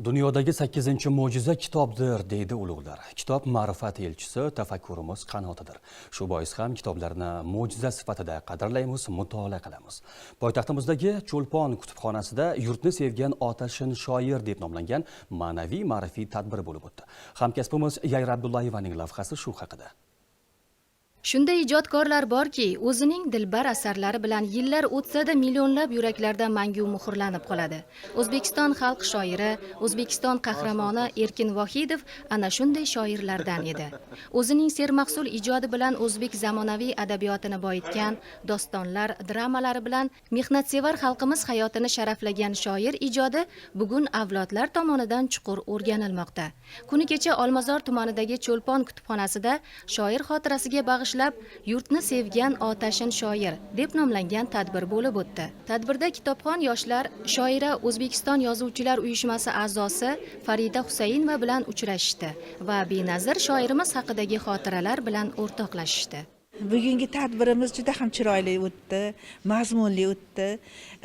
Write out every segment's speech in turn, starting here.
Dunyodagi 8-mo'jiza kitobdir, deydi ulug'lar. Kitob ma'rifat elchisi, tafakkurimiz qanotidir. Shu bois ham kitoblarni mo'jiza sifatida qadrlaymiz, mutolaa qilamiz. Poytaxtimizdagi Cho'lpon kutubxonasida "Yurtni sevgan otashin shoir" deb nomlangan ma'naviy ma'rifiy tadbir bo'lib o'tdi. Hamkasbimiz Yayra Abdullayevaning lavhasi shu haqida. Shunday ijodkorlar borki, o'zining dilbar asarlari bilan yillar o'tsa-da millionlab yuraklarda mangu muhrlanib qoladi. O'zbekiston xalq shoiri, O'zbekiston qahramoni Erkin Vohidov ana shunday shoirlardan edi. O'zining sermahsul ijodi bilan o'zbek zamonaviy adabiyotini boyitgan, dostonlar, dramalari bilan mehnatsevar xalqimiz hayotini sharaflagan shoir ijodi bugun avlodlar tomonidan chuqur o'rganilmoqda. Kuni kecha Olmazor tumanidagi Cho'lpon kutubxonasida shoir xotirasiga bag'ishlab "Yurtni sevgan otashin shoir" deb nomlangan tadbir bo'lib o'tdi. Tadbirda kitobxon yoshlar shoira, O'zbekiston Yozuvchilar uyushmasi a'zosi Farida Husaynova bilan uchrashishdi va benazir shoirimiz haqidagi xotiralar bilan o'rtoqlashishdi. Bugungi tadbirimiz juda ham chiroyli o'tdi, mazmunli o'tdi.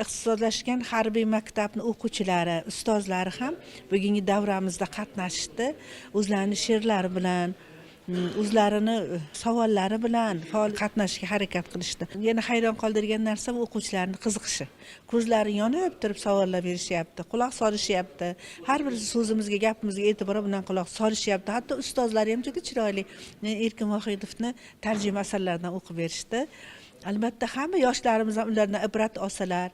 Ixtisoslashgan harbiy maktabni o'quvchilari, ustozlari ham bugungi davramizda qatnashishdi. O'zlarini she'rlari bilan, o'zlarini savollari bilan faol qatnashishga harakat qilishdi. Yana hayron qoldirgan narsa bu o'quvchilarni qiziqishi. Ko'zlari yonib turib savollar berishyapti, quloq solishyapti. Har bir so'zimizga, gapimizga e'tibor bilan quloq solishyapti. Hatto ustozlari ham juda chiroyli Erkin Vohidovni tarjima asarlaridan o'qib berishdi. Albatta, hamma yoshlarimiz ham ulardan ibrat olsalar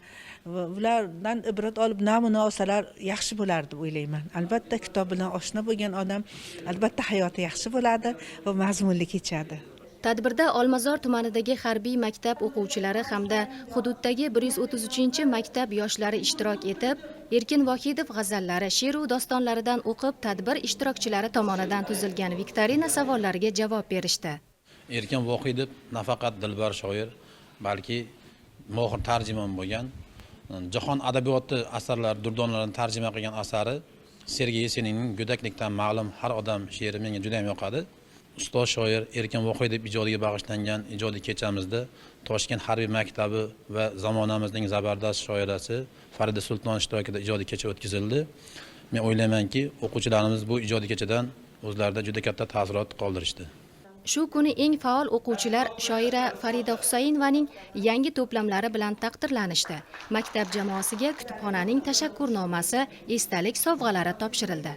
va ulardan ibrat olib namuna olsalar, yaxshi bo'lardi deb o'ylayman. Albatta, kitob bilan oshno bo'lgan odam albatta hayoti yaxshi bo'ladi va mazmunli kechadi. Tadbirda Olmazor tumanidagi harbiy maktab o'quvchilari hamda hududdagi 133-maktab yoshlari ishtirok etib, Erkin Vohidov g'azallari, she'ru dostonlaridan o'qib, tadbir ishtirokchilari tomonidan tuzilgan viktorina savollariga javob berishdi. Erkin Vohidov nafaqat dilbar shoir, balki mohir tarjimon bo'lgan. Jahon adabiyoti asarlari durdonalarini tarjima qilgan asari, Sergey Yeseninning "Go'daklikdan ma'lum har odam" she'ri menga juda ham yoqadi. Ustoz shoir Erkin Vohidov ijodiga bag'ishlangan ijodiy kechamizda Toshkent harbiy maktabi va zamonamizning zabardast shoirasi Farida Sulton ishtirokida ijodiy kecha o'tkazildi. Men o'ylaymanki, o'quvchilarimiz bu ijodiy kechadan o'zlarida juda katta taassurot qoldirishdi. Shu kuni eng faol o'quvchilar shoira Farida Husaynovaning yangi to'plamlari bilan taqdirlanishdi. Maktab jamoasiga kutubxonaning tashakkurnomasi, esdalik sovg'alari topshirildi.